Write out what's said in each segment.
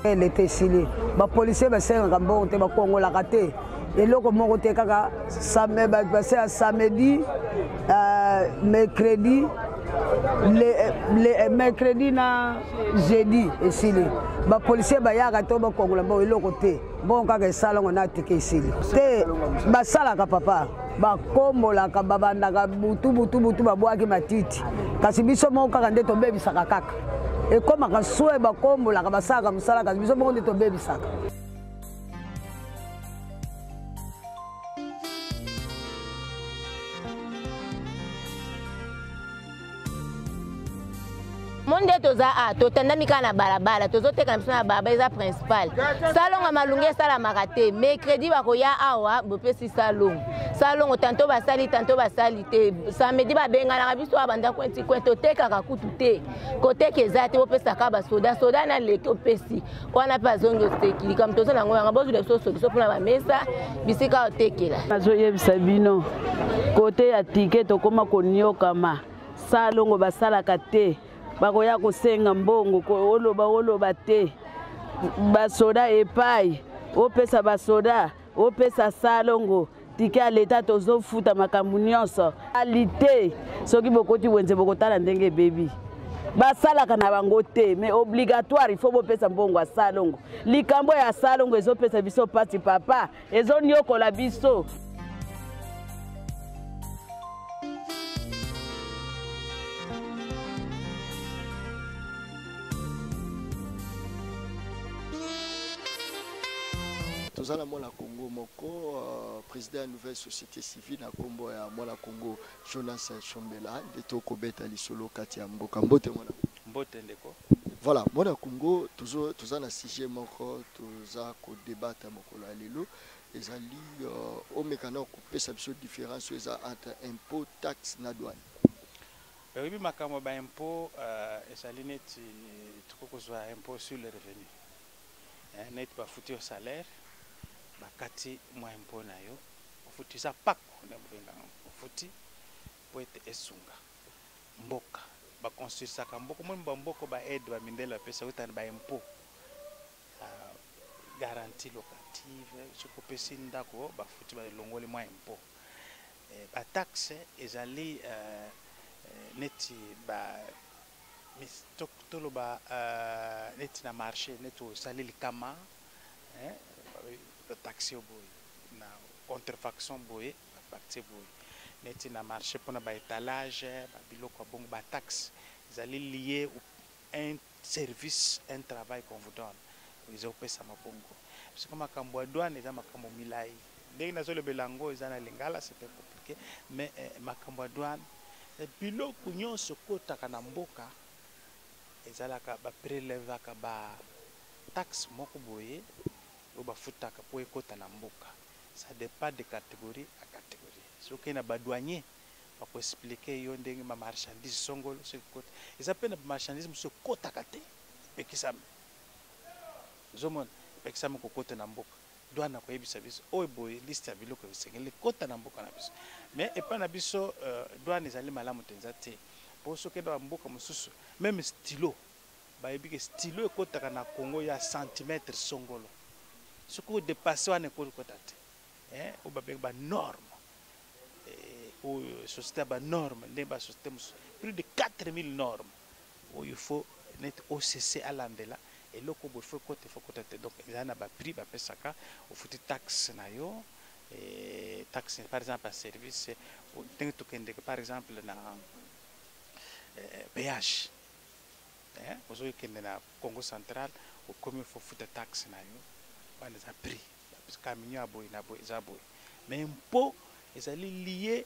Leta esili, bapolisier basengaka mbongo te, bakongolaka te eloko moko te, kaka basala samedi, mercredi, le mercredi na jeudi esili. Bapolisier bayaka te bakongola mbongo, eloko te, mbongo kaka esalango na tike esili te. Basalaka papa, bakombolaka, babandaka butu butu butu, babwaki matiti, kasi biso moko kaka nde tobebisaka. Kaka ekomaka swe, bakombolaka, basalaka mosala, kasi biso moko nde tobebisaka. Mo nde toza a totandami kaka na balabala, tozoteka na biso na balabala, eza principal. Salongo malunga esalamaka te. Mercredi bakoya awa, bopesi salongo, salongo tanto basali, tanto basali te. Samedi babenganaka biso awa, banda kwenti kwen, totekaka kutu te, koteka eza te. Bopesaka basoda, soda na leki opesi wana mpe azongi oseki. Likambo toza nango yanga, bozwila biso solution mpona bamesa, bisika otekela. Nazoyebisa bino, kote ya tike tokóma koniokama. Salongo basalaka te, bakoya kosenga mbongo, oloba oloba te, basoda epai opesa basoda, opesa salongo tike ya leta, tozofuta makambo nyonso ali te. Soki bokoti wenze, bokotala ndenge ebebi, basalaka na bango te, mais obligatoire il faut bopesa mbongo ya salongo. Likambo ya salongo ezopesa biso mpasi papa, ezoniokola biso. Toza na mwana Congo moko, président ya nouvelle société civile na nkombo ya mwana Congo Jonas Chombela, nde tokobeta lisolo kati ya mboka. Mbote mwana. Mbote ndeko. Voilà, mwana Congo, toza na sujet moko toza kodebata mokolo ya lelo, ezali omeka na kopesa biso différence oyo eza entre impôt, taxe na douane. Oyebi, makambo ya baimpôt ezali neti tokoki kozwa impôt sur le revenu, neti bafuti yo salaire, bakati mwa impôt na yo, ofuti, eza pako nde bobengaka, ofuti po ete esunga mboka, baconstruisaka mboka. Omoni bamboka baaide bamindele bapesa uta na baimpôt, garantie locative, soki opesi ndako bafuti, balongoli mwa impôt. Bataxe ezali neti ba toloba neti na marché, neti osali likama, bataxe yo boye, na contrefaçon boye, bataxe boye, neti na marché mpona baétalage, babiloko ya bongo. Bataxe ezali lié un service, un travail qu'on vous donne, eza kopesama bongo. Siko makambo ya douane eza makambo milai, ndenge nazolobela yango eza na lingala, c'est un compliqué, mais makambo ya douane, biloko nyonso ekotaka na mboka ezalaka baprélevaka ba taxe moko boye oyo bafutaka mpo ekota na mboka. Ça dépend de catégorie à catégorie. Soki na badouanier bakoexpliquer yo ndenge bamarchandise songolo soki ekota, eza mpe na bamarchandise mosusu ekotaka te, epekisami, ozomona, epekisami kokota na mboka. Douane akoyebisa biso oyo boye, liste ya biloko esengeli ekota na mboka na biso. Mais epai na biso douane ezali malamu mpenza te, mpo soki na bamboka mosusu, même stylo, bayebi ke stylo ekotaka na Congo ya centimètre songolo, soki odépasse wana ekokota te. Oyo babengi banorme, oyo société ya banorme, ndenge basociété mosusu, plus de 4000 normes oyo il faut neti OCC alandela eloko boye, faut ekota, faut ekota te. Donc ezali na baprix bapesaka, ofuti taxe na yo, taxe par exemple ya service, ndenge tokendeke par exemple na péage, ozokende na Congo Central, okomi, faut futa taxe na yo wana, eza prix camion ya boye na boye, eza boye. Mais impôt ezali lié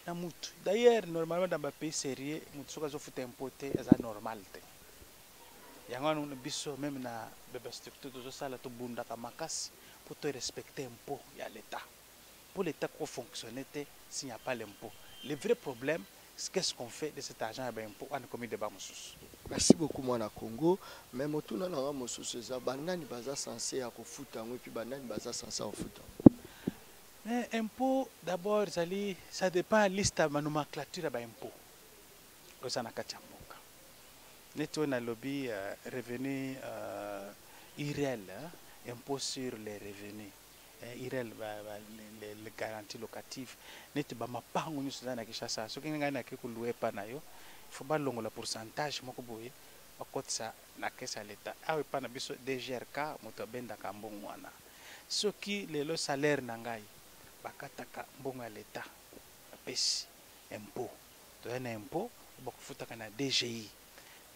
na mutu. D'ailleurs, normalement dans bapays sérieux, mutu soki azofuta impôt te, eza normal te. Yango wana biso même na bastructure tozosala, tobundaka makasi mpo to respecter impôt ya l'État, pour l'État kofonctionner te s'il n'y a pas l'impôt. Le vrai problème, qu'est-ce qu'on fait de cet argent ya baimpôt wana? Ekomi débat mosusu. Merci beaucoup mwana Congo. Mais motuna na nga mosusu eza: banani baza censé ya kofuta yango, et puis banani baza censé ya kofuta yango? Mais impôt d'abord ezali, ça dépend liste ya banomenclature ya baimpôt oyo eza na kati ya mboka. Neti oyo nalobi, revenu IRL, hein, impôt sur les revenus, hein, IRL, ba, ba, les, les garanties locatives, neti ba mapango nyonso eza na Kinshasa, soki ngai nake kolouer epa na yo, il faut balongola pourcentage moko boye bakotisa na caisse ya l'État. Awa epa na biso DGRK moto abendaka mbongo wana. Soki lelo salaire na ngai bakataka mbongo ya l'État, bapesi impôt, toza na impôt bakofutaka na DGI,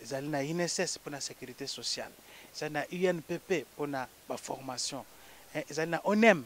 ezali na INSS mpona sécurité sociale, ezali na UNPP mpona baformation, ezali na ONEM,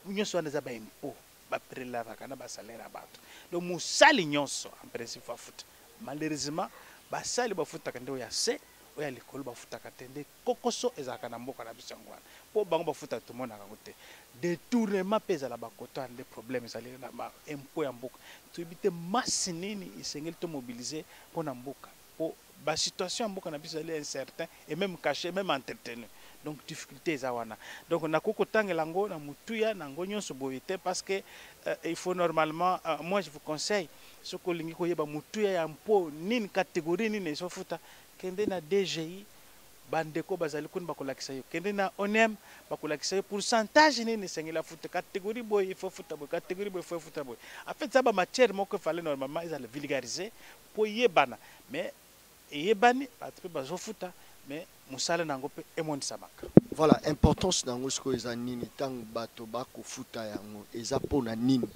nyonso wana eza baimpôt baprélevaka na basalaire ya bato. Donc mosali nyonso en principe faut afuta. Malheureusement basali bafutaka nde oyo ya se, oyo ya likolo bafutaka te. Nde kokoso ezalaka na mboka na biso yango wana, mpo bango bafuta tomonaka yango te. Détournement mpe ezala bakoto wana, nde problème ezali na baimpôt ya mboka. Toyebi te masi nini esengeli tomobiliser mpona mboka, mpo basituation ya mboka na biso ezali incertain et même caché, même entretenu. Donc difficulté eza wana. Donc nakoki kotangela yango na motuya na yango nyonso boye te, parce que il faut normalement, moi je vous conseille, soki olingi koyeba motuya ya impôt nini, catégorie nini ezofuta, kende na DGI, bandeko bazali kuna bakolakisa yo. Kende na ONEM, bakolakisa yo pourcentage nini esengeli afuta, catégorie boye il faut futa boye, catégorie boye il faut futa boye. En fait eza bamatière moko efale normalement ezala vulgarisé mpo eyebana, mais eyebani, bato mpe bazofuta, mais mosala na yango mpe emonisamaka. Voilà, importance na yango sikoyo eza nini? Ntango bato bakofuta yango, eza mpona nini?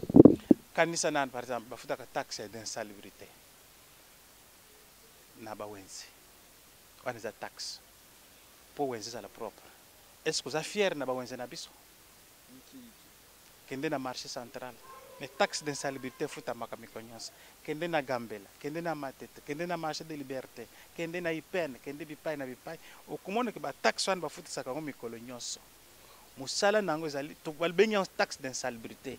Kanisa nani, par exemple bafutaka taxe d'insalubrité na bawenze wana, eza taxe mpo wenze ezala propre. Est ce que oza fier na bawenze na biso? Kende na marché central, mais taxe d'insalubrité efutamaka mikolo nyonso. Kende na Gambela, kende na Matete, kende na marché de Liberté, kende na Ipene, kende bipai na bipai, okomona ke bataxe wana bafutisaka yango mikolo nyonso. Mosala na yango ezali, babengi yango taxe d'insalubrité,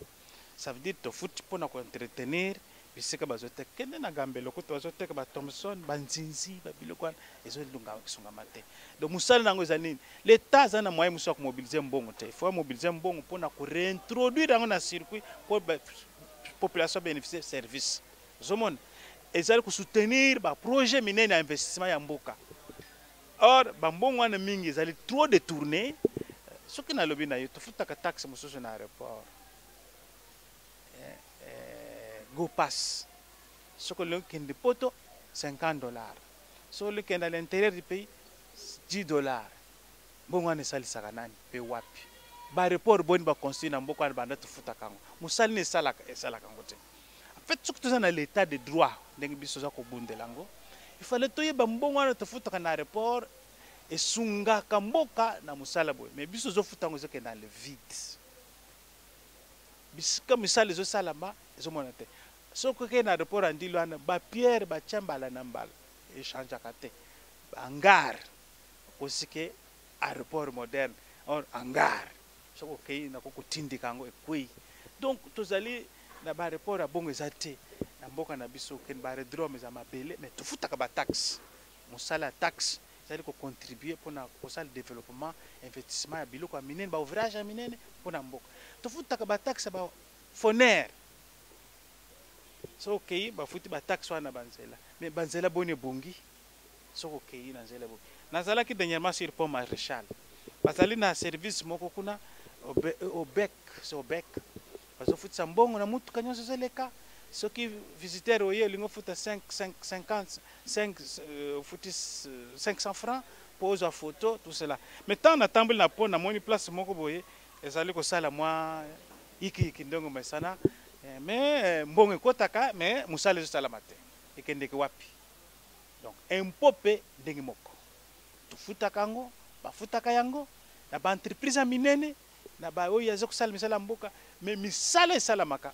ça veut dire tofuti mpona koentretenir bisika bazoteka. Kende na Gambela, okuta bazoteka bathomson, banzinzi, babiloko wana ezosungama te. Donc mosala na yango eza nini? L'état aza na moyen mosusu ya komobiliser mbongo te. Il faut amobiliser mbongo mpona koréintroduire yango na circuit mpo population bénéficie service. Ozomona ezali kosoutenir baprojet minene ya investissement ya mboka. Or bambongo wana mingi ezali trop détourné. Soki nalobi na yo, tofutaka taxe mosusu na aéroport, go pass. Soki olingi okende Poto, 50 $. Soki olingi okende à l'intérieur du pays, 10 $. Mbongo wana esalisaka nani mpe wapi? Baaéroport boni baconstruire na mboka wana banda tofutaka yango? Mosali nini esalaka? Esalaka yango te. En fait, soki toza na l'état de droit ndenge biso toza kobundela yango, il fallait toyeba mbongo wana tofutaka na aéroport esungaka mboka na mosala boye. Mais biso tozofuta yango, ezokende dans le vide. Bisika misala ezosalama ezomona te. Soki okei na aéroport ya Ndjili wana, bapierre batya mbala na mbala echangeaka te. Hangar okosi ke aéroport moderne, or hangar soki okei nako kotindika yango ekwei. Donc tozali na baaéroport ya bongo eza te na mboka na biso. Okende baaérodrome eza mabele, mais tofutaka bataxe. Mosala ya taxe ezali kocontribuer mpona kosala développement, investissement ya biloko ya minene, baouvrage ya minene mpona mboka. Tofutaka bataxe ya bafoner. Soki okei, bafuti bataxe wana na banzela, mais banzela boni ebongi? Soki okei na nzela ebongi, nazalaki dernièrement sur pont Maréchal, bazali na service moko kuna, OBEC, OBEC, bazofutisa mbongo na mutuka nyonso ezoleka. Soki visiteur oye, olingi ofuta 5, 5, 50, 5, ofuti 500 francs mpo ozwa photo, tout cela. Mais ntango natamboli na pont, namoni place moko boye ezali kosala mwa yikiyiki ndenge mesana, mais mbongo ekɔtaka, mais mosala ezosalama te. Ekendeke wapi? Donc impôt mpe ndenge moko, tofutaka yango, bafutaka yango na baentreprise ya minene, na baoyo aza kosala misala ya mboka, mais misala esalamaka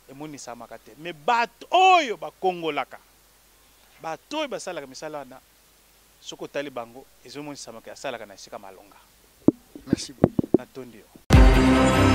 emonisamaka te. Mais bato oyo bakongolaka, bato oyo basalaka misala wana, soki otali bango, ezomonisamaka asalaka na esika malonga. Merci beaucoup. Natondi yo.